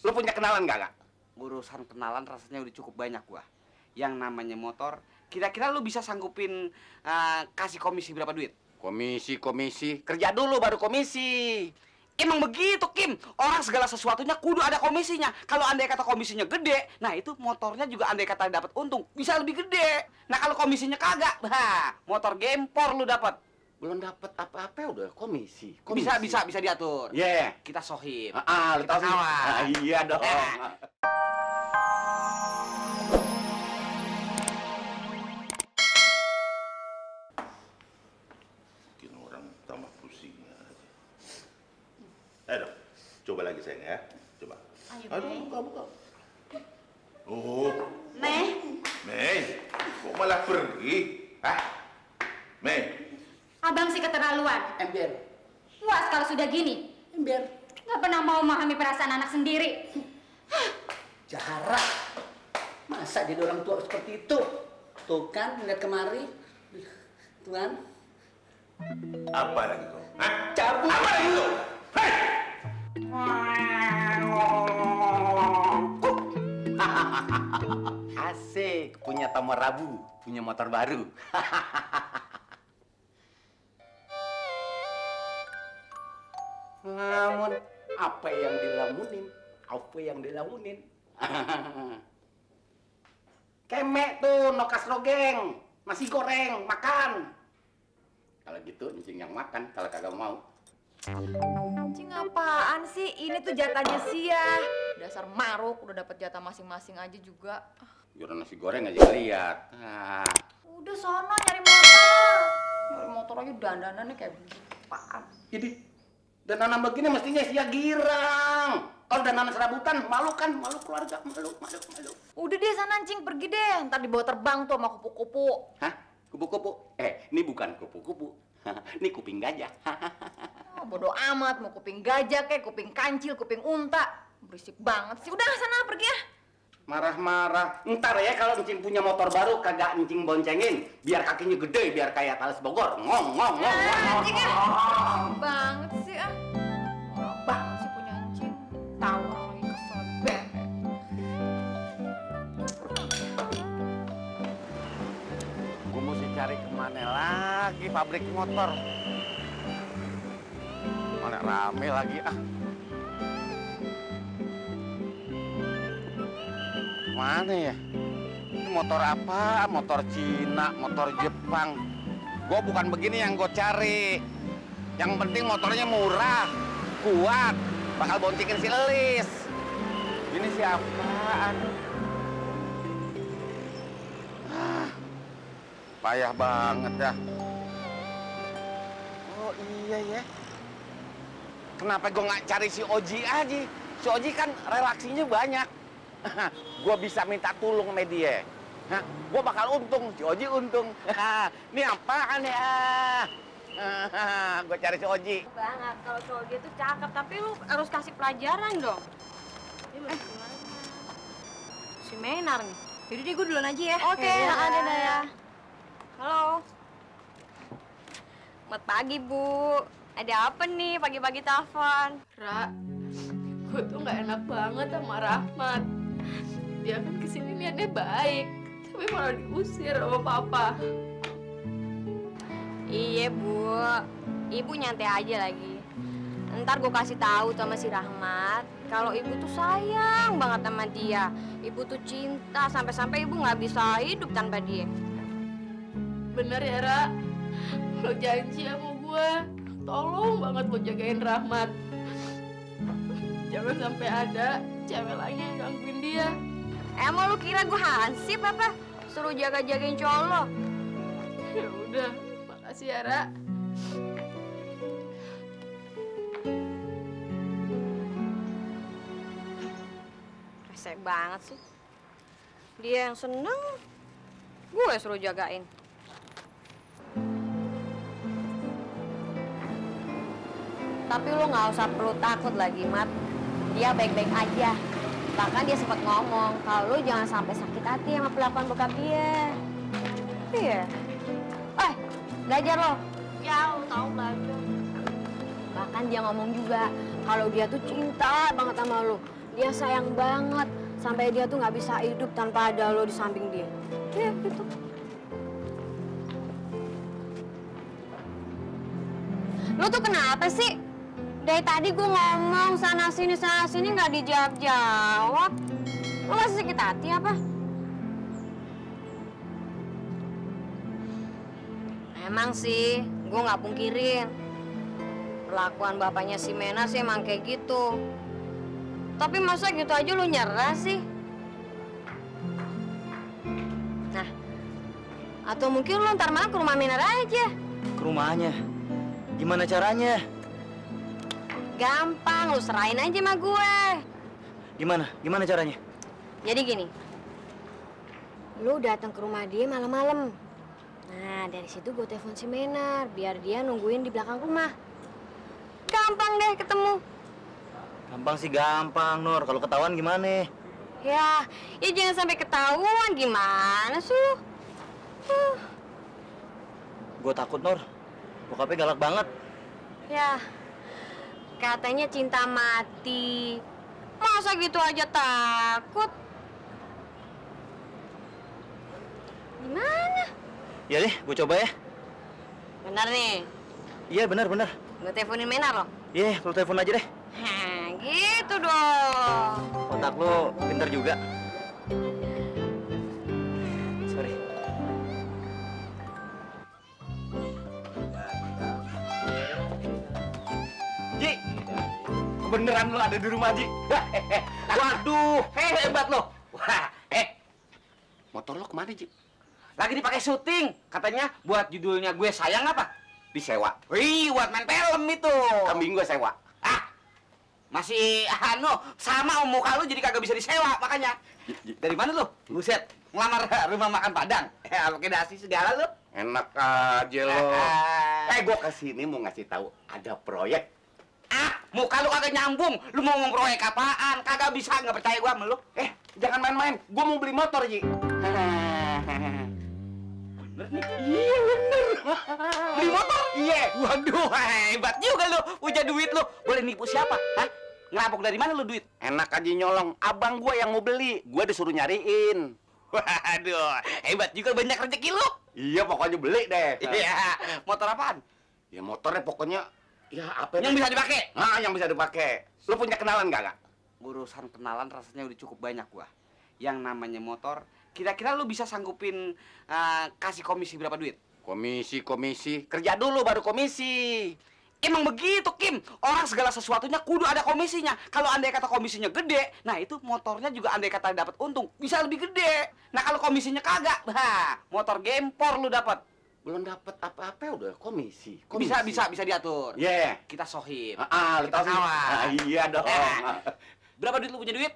Lu punya kenalan nggak? Urusan kenalan rasanya udah cukup banyak gua. Yang namanya motor, kira-kira lu bisa sanggupin kasih komisi berapa duit? Komisi. Kerja dulu baru komisi. Emang begitu, Kim. Orang segala sesuatunya kudu ada komisinya. Kalau andai kata komisinya gede, nah itu motornya juga andai kata dapat untung, bisa lebih gede. Nah kalau komisinya kagak, motor gempor lu dapat. Belum dapat apa-apa udah komisi. Bisa diatur. Yeah. Kita sohib. Lu Kita tahu kawan. iya dong. Bikin orang tambah pusing aja. Ayo dong, coba lagi sayang ya. Coba. Aduh, buka. Oh, Mei, kok malah pergi? Hah? Mei, Abang sih keterlaluan. Ember. Puas kalau sudah gini. Ember. Nggak pernah mau memahami perasaan anak sendiri. Jahara, masa jadi orang tua seperti itu? Tuh kan, lihat kemari. Tuhan. apa lagi kau? Hah? Cabut. Apa lagi kau? Hei! Asik, punya tamu Rabu, punya motor baru. Namun, apa yang dilamunin? Kemek tuh, nokas rogeng, nasi goreng, makan. Kalau gitu, encing yang makan, kalau kagak mau. Cing apaan sih? Ini tuh jatahnya Sia. Dasar maruk, udah dapat jatah masing-masing aja juga. Jualan nasi goreng aja ngeliat. Udah sono nyari motor. Nyari motor aja dandanannya kayak begitu. Apaan? Jadi, dananan begini mestinya Sia girang. Kalau dananan serabutan, malu kan? Malu keluarga, malu. Udah deh sana Cing, pergi deh. Ntar dibawa terbang tuh sama kupu-kupu. Hah? Kupu-kupu? Ini bukan kupu-kupu. Ini kuping gajah. Oh, bodoh amat, mau kuping gajah kayak kuping kancil, kuping unta. Berisik banget sih. Udah sana pergi ya. Marah-marah. Ntar ya kalau encing punya motor baru kagak encing boncengin. Biar kakinya gede, biar kayak Talas Bogor. Ngong. Cing ya. Banget sih ah. Norak banget sih punya Cing. Tahu orang lagi kesel banget. Gue mesti cari kemana lagi pabrik motor. Mana rame lagi ah. Mana ya? Ini motor apa? Motor Cina, motor Jepang. Gue bukan begini yang gue cari. Yang penting motornya murah, kuat, bakal boncengin si Elis. Ini siapaan? Payah banget dah. Oh iya ya. Kenapa gue nggak cari si Oji aja? Si Oji kan relaksinya banyak. Gue bisa minta tolong sama dia. Gue bakal untung, si Oji untung. Ini apaan ya? Gue cari si Oji. Banget, kalau cowok dia tuh cakep, tapi lu harus kasih pelajaran dong. Si Menar nih. Jadi deh gue duluan aja ya. Oke, ada ya. Halo. Selamat pagi, Bu. Ada apa nih pagi-pagi telepon? Ra, gue tuh nggak enak banget sama Rahmat. Dia kan kesini niatnya baik, tapi malah diusir sama papa. Iya, Bu. Ibu nyantai aja lagi. Ntar gue kasih tahu sama si Rahmat kalau ibu tuh sayang banget sama dia. Ibu tuh cinta sampai-sampai ibu nggak bisa hidup tanpa dia. Bener ya, Ra? Lo janji sama gue, tolong banget lo jagain Rahmat. Jangan sampai ada cewek lain yang gangguin dia. Emang lu kira gue hansip apa? Suruh jaga-jagain cowok lo? Ya udah, makasih ya, Ra. Rese banget sih. Dia yang seneng, gue suruh jagain. Tapi lu nggak usah perlu takut lagi, Mat. Dia baik-baik aja. Bahkan dia sempat ngomong kalau lu jangan sampai sakit hati sama perlakuan bokap dia. Iya. Belajar lo. Ya, lu tahu belajar. Bahkan dia ngomong juga kalau dia tuh cinta banget sama lu. Dia sayang banget, sampai dia tuh nggak bisa hidup tanpa ada lo di samping dia. Iya, gitu. Lo tuh kenapa sih? Dari tadi gue ngomong sana sini nggak dijawab-jawab. Lo masih sakit hati apa? Emang sih, gue nggak pungkirin. Perlakuan bapaknya si Mena sih emang kayak gitu. Tapi masa gitu aja lu nyerah sih? Nah, atau mungkin lu ntar malam ke rumah Mena aja. Ke rumahnya? Gimana caranya? Gampang, lu serahin aja sama gue. Gimana? Gimana caranya? Jadi gini, lu datang ke rumah dia malam-malam. Nah, dari situ gue telepon si Menar, biar dia nungguin di belakang rumah. Gampang deh ketemu. Gampang sih gampang, Nur. Kalau ketahuan gimana? Ya jangan sampai ketahuan, gimana sih lu? Gue takut, Nur. Bokapnya galak banget. Ya, katanya cinta mati. Masa gitu aja takut? Gimana? Ya deh, gue coba ya. Benar nih, Iya, benar. gue teleponin Menar loh. Iya, lu telepon aja deh. Gitu dong. Otak lu pintar juga. Sorry. Ji, beneran lo ada di rumah, Ji? Waduh, hebat lo. Wah, Motor lo kemana, Ji? lagi dipakai syuting. Katanya buat judulnya Gue Sayang apa? Disewa. Wih, buat main film itu. Kambing gue sewa. Ah, masih sama muka lu jadi kagak bisa disewa makanya. Dari mana lu? Buset, ngelamar rumah makan Padang. Pakai dasi segala lu. Enak aja lo. Gue kesini mau ngasih tahu ada proyek. Ah, muka lu kagak nyambung. Lu mau ngomong proyek apaan? Kagak bisa, nggak percaya gua sama lu. Jangan main-main. Gue mau beli motor, Ji. Bener nih. Iya, bener. Beli motor? Iya. Waduh, hebat juga lu. Punya duit lu. Boleh nipu siapa? Hah? Ngerampok dari mana lu duit? Enak aja nyolong. Abang gue yang mau beli. Gue disuruh nyariin. Waduh, hebat juga, banyak rezeki lu. Iya, pokoknya beli deh. Iya, motor apaan? Ya motornya pokoknya ya apa Yang bisa dipakai? Nah, yang bisa dipakai. Lu punya kenalan nggak? Urusan kenalan rasanya udah cukup banyak gua. Yang namanya motor, kira-kira lu bisa sanggupin kasih komisi berapa duit? Komisi. Kerja dulu baru komisi. Emang begitu, Kim. Orang segala sesuatunya kudu ada komisinya. Kalau andai kata komisinya gede, nah itu motornya juga andai kata dapat untung, bisa lebih gede. Nah kalau komisinya kagak, motor gempor lu dapat. Belum dapat apa-apa udah komisi. Bisa diatur. Iya. Kita sohib. Lu Kita tahu sih. kawan. Iya dong. Berapa duit lu punya duit?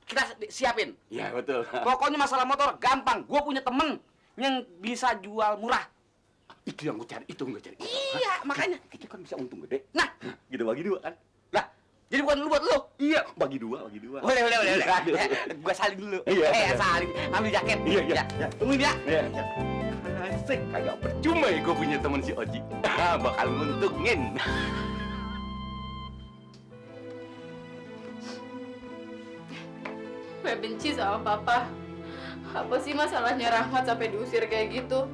Kita siapin. Iya, betul. Pokoknya masalah motor gampang. Gua punya temen yang bisa jual murah. Itu yang gue cari, Iya, makanya. Kita kan bisa untung gede. Nah, Kita bagi dua kan? lah, jadi bukan lu buat lu. Iya, bagi dua. Boleh. Aduh. Gua salin dulu. Iya. Salin. Ambil jaket. Iya. Tungguin ya. Iya. Asik, kagak percuma ya gue punya teman si Oji. Bakal nguntungin. Gue benci sama papa. Apa sih masalahnya Rahmat sampai diusir kayak gitu?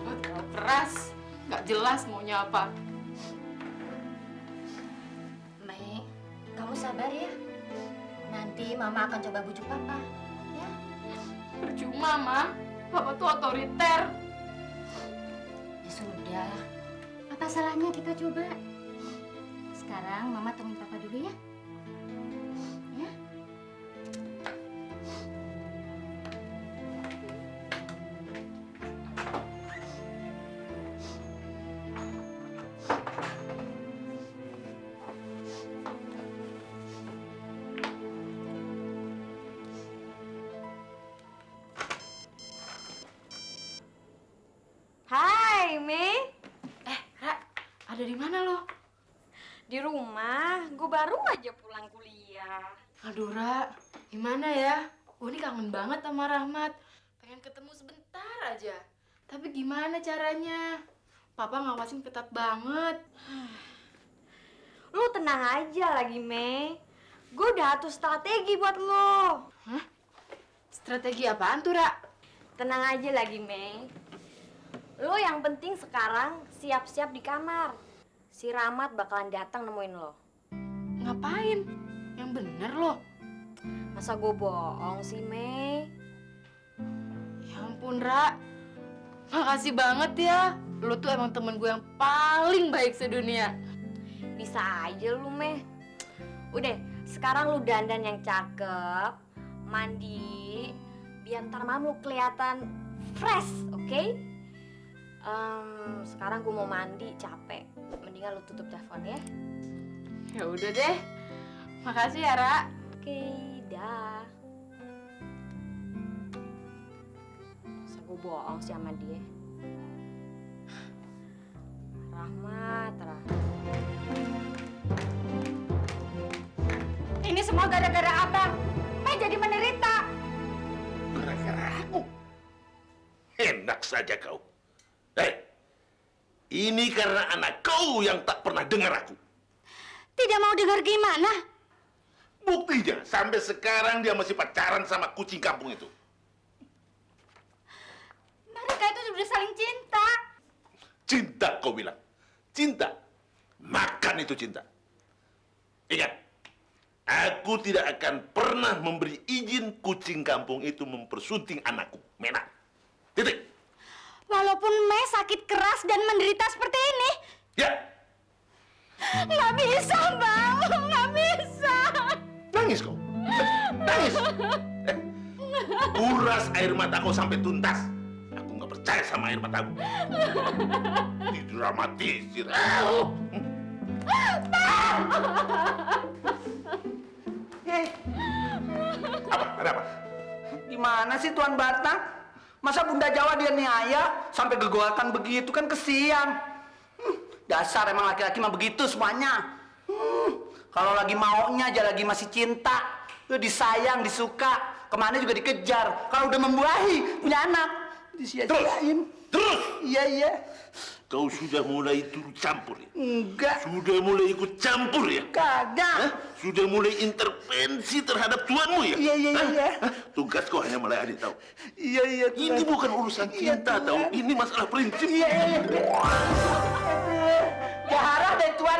Papa terlalu keras, nggak jelas maunya apa. Mei, kamu sabar ya. Nanti Mama akan coba bujuk Papa, ya. Percuma, Ma. Papa tuh otoriter. Ya sudah. Apa salahnya kita coba? Sekarang Mama temuin Papa dulu ya. Ya. Hai, Mei. Ra, ada di mana lo? Di rumah, gue baru aja pulang kuliah. Aduh, Ra, gimana ya? Gue ini kangen banget sama Rahmat. Pengen ketemu sebentar aja. Tapi gimana caranya? Papa ngawasin ketat banget. Lu tenang aja lagi, Mei. Gue udah atur strategi buat lo. Hah? Strategi apaan tuh, Ra? Tenang aja lagi, Mei. Lo yang penting sekarang siap-siap di kamar. Si Rahmat bakalan datang nemuin lo. Ngapain? Yang bener lo. Masa gue bohong sih, Mei? Ya ampun, Ra. Makasih banget ya. Lo tuh emang temen gue yang paling baik sedunia. Bisa aja lu, Mei. Udah, sekarang lu dandan yang cakep, mandi, biar ntar malam lu kelihatan fresh, oke? Sekarang gue mau mandi, capek. Mendingan lu tutup telepon ya. Ya udah deh. Makasih ya, Ra. Oke, dah. Masa gue bohong sih sama dia. Rahmat. Ini semua gara-gara abang. Mei jadi menderita. Gara-gara aku? Enak saja kau. Ini karena anak kau yang tak pernah dengar aku. Tidak mau dengar gimana? Buktinya, sampai sekarang dia masih pacaran sama kucing kampung itu. Mereka itu sudah saling cinta. Cinta kau bilang. Cinta. Makan itu cinta. Ingat, aku tidak akan pernah memberi izin kucing kampung itu mempersunting anakku, Mena. Titik. Walaupun Mei sakit keras dan menderita seperti ini. Ya. Nggak bisa, Bang. Nggak bisa. Nangis kau. Nangis. Kuras air mata kau sampai tuntas. Aku nggak percaya sama air mataku. Didramatisir. Apa? Ada apa? Gimana sih Tuan Batang? Masa Bunda Jawa dia niaya sampai gegolakan begitu kan kesian. Dasar emang laki-laki mah begitu semuanya. Kalau lagi maunya aja lagi masih cinta, disayang, disuka, kemana juga dikejar. Kalau udah membuahi, punya anak, disia-siain. Terus? Iya, iya. Kau sudah mulai turut campur ya? Enggak. Sudah mulai ikut campur ya? Kagak. Hah? Sudah mulai intervensi terhadap tuanmu ya? Iya, iya, Hah? iya. Hah? Tugas kau hanya melayani tahu. Iya, iya. Ini bukan urusan cinta tahu. Ini masalah prinsip. Iya, iya. Jaharah deh Tuan.